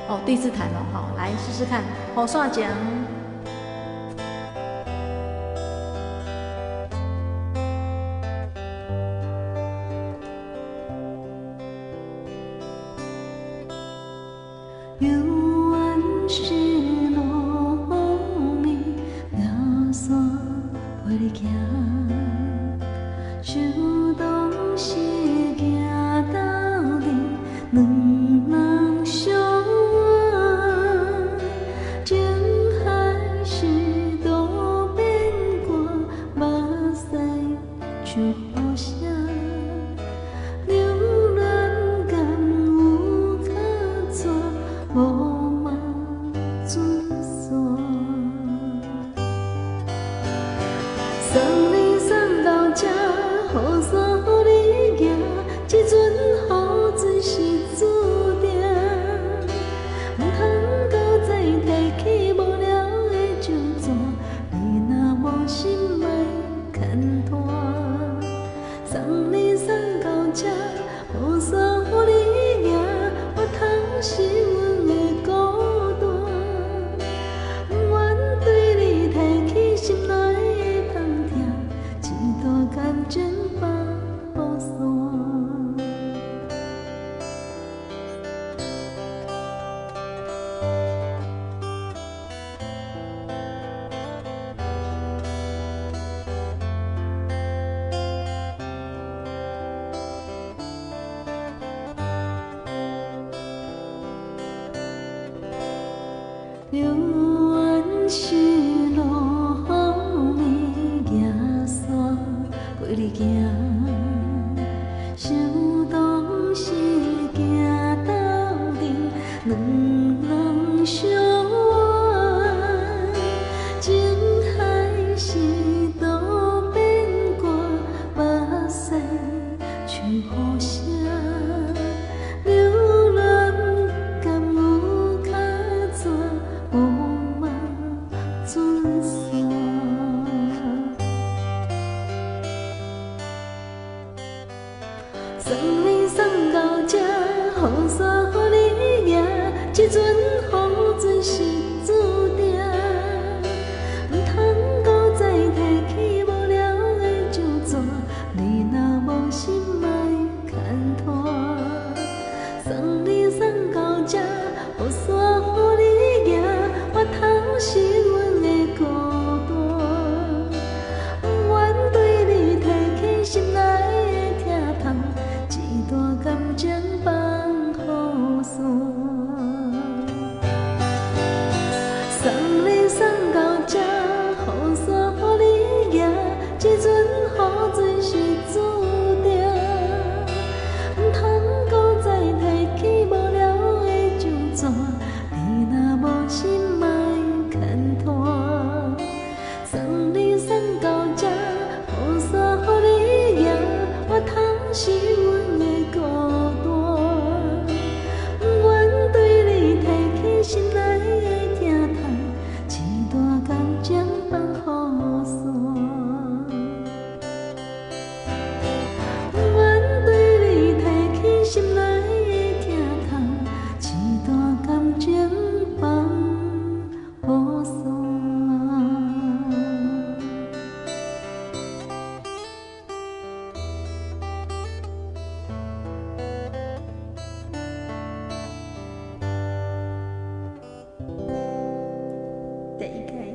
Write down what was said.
哦，第一次彈哦，好，來試試看，雨傘情。犹原是落雨，雨伞陪你行，想当时行斗阵，两人相爱，情海是路边歌，目屎像雨声，留恋敢有较纸，无嘛准线。送你送到这，雨伞予你行，这阵雨水是注定，毋通阁再提起无聊的酒桌，你若无心莫牵拖。送你送到这，雨伞予你行，我通是阮的孤单，不愿对你提起心内的痛痛，这段感情放予散。犹原是落雨，雨伞陪你行，想当时行斗阵，两人相爱，情海是路边歌，目屎像雨声，留恋敢有较纸，无嘛准线。送你送到这，雨伞予你行，这阵雨水是注定，毋通阁再提起无聊的酒桌，你若无心莫牵拖。送你送到这，雨伞予你行，我通是阮的孤单，不愿对你提起心内的疼痛，这段感情放予散。送你送到这，雨伞予你行，这阵雨水是注定，毋通阁再提起无聊的酒桌，你若无心莫牵拖。送你送到这，雨伞予你行，我通是阮的孤单，不愿对你提起心内的疼痛，这段感情放予散。不愿对你提起心内的疼痛，这段感情放予散。第一个。